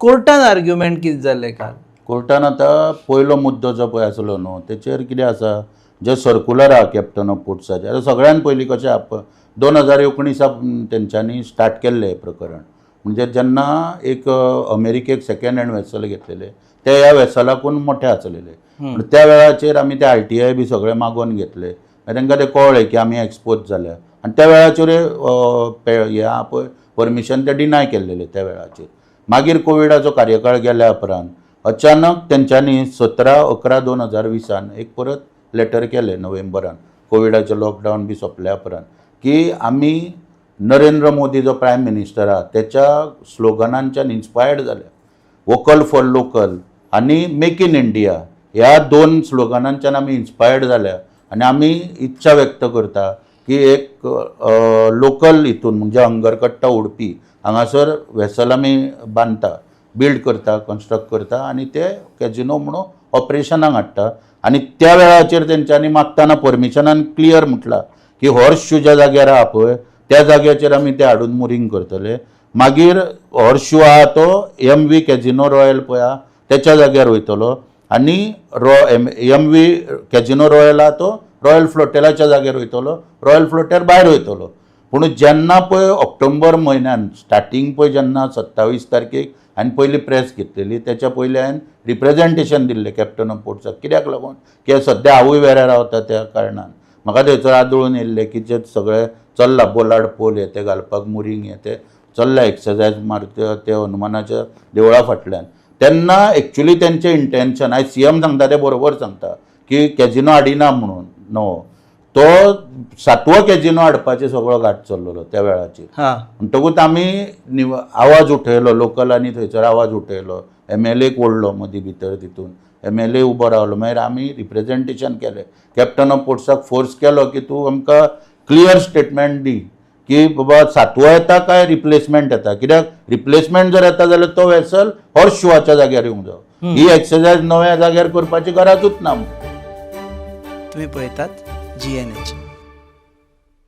कोर्टान argument कितें जालें काल? कोर्टान आतां पयलो मुद्दो जो पळय आसलो न्हू, तेचेर कितें आसा, जे सर्कुलर आहा कॅप्टन ऑफ पोर्ट्साचें. आतां सगळ्यान पयलीं कशें आहा, 2019 तेंच्यांनी स्टार्ट केल्लें हें प्रकरण. म्हणजे जेन्ना एक अमेरिकेक सेकंड हँड वेसल घेतलेले, ते ह्या वेसलाकून मोठे आसलेले. पूण त्या वेळाचेर आमी ते आरटीआय बी सगळे मागोवन घेतले. मागीर तांकां तें कळ्ळें की आमी एक्सपोज जाल्या आनी त्या वेळाचेर हें आहा पळय, परमिशन ते डिनाय केल्लेले त्या वेळाचेर. मागीर कोविडाचो कार्यकाळ गेल्या उपरांत अचानक तेंच्यांनी 17/11/2020 एक परत लेटर केलें, नोव्हेंबरान, कोविडाचें लॉकडावन बी सोंपल्या उपरांत, की आमी नरेंद्र मोदी जो प्रायम मिनिस्टर आहा तेच्या स्लोगनांच्यान इन्स्पायर्ड जाल्या, वोकल फॉर लोकल आनी मेक इन इंडिया ह्या दोन स्लोगनांच्यान आमी इन्स्पायर्ड जाल्या आनी आमी इच्छा व्यक्त करता की एक लोकल हितून, म्हणजे हंगरकट्टा उडपी हांगासर वेसल आमी बांदता, बिल्ड करता, कन्स्ट्रक्ट करता आनी ते कॅजिनो म्हणून ऑपरेशनाक हाडटा. आनी त्या वेळाचेर तेंच्यांनी मागतना परमिशनान क्लियर म्हटलां की हॉर्स शूच्या जाग्यार आहा पळय, त्या जाग्याचेर आमी ते हाडून मुरींग करतले. मागीर हॉर्स शू आहा तो एम व्ही कॅजिनो रॉयल पळय आहा तेच्या जाग्यार वयतलो आनी रो M M V casino royale आहा तो रॉयल फ्लोटेलाच्या जाग्यार वयतलो, रॉयल फ्लोटेल भायर वयतलो. पूण जेन्ना पळय ऑक्टोबर म्हयन्यान स्टार्टींग पळय जेन्ना 27 तारखेक हांवें पयली प्रेस घेतलेली, तेच्या पयलीं हांवें रिप्रेजेंटेशन दिल्लें कॅप्टन ऑफ पोर्ट्साक. कित्याक लागून की सद्या हांवूय वेऱ्यार रावता, त्या कारणान म्हाका थंयसर आदळून येयल्लें की जे सगळें चल्लां, बोलाड पोल हे ते घालपाक, मुरींग हे ते चल्ला, एक्सरसायज मारता ते हनुमानाच्या देवळा फाटल्यान. तेन्ना एक्चुली तेंचें इंटेन्शन, आयज सीएम सांगता तें बरोबर सांगता की कॅजिनो हाडिना म्हणून नवो, तो सातवो कॅजिनो हाडपाचें सगळो घाट चल्लेलो त्या वेळाचेर. म्हणटकूच आमी आवाज उठयलो, लोकलांनी थंयसर आवाज उठयलो, एमएलएक ओडलो मदीं भितर, तितून एमएलए उबो रावलो. मागीर आमी रिप्रेजेंटेशन केलें, कॅप्टन ऑफ पोर्ट्साक फोर्स केलो की तूं आमकां क्लियर स्टेटमेंट दी की बाबा सातवो येता काय रिप्लेसमेंट येता. कित्याक रिप्लेसमेंट जर येता जाल्यार तो वेसल हॉर्स शुआच्या जाग्यार येवंक जावो, ही एक्सरसायज नव्या जाग्यार करपाची गरजूच ना. तुम्ही पळयतात जीएनएच.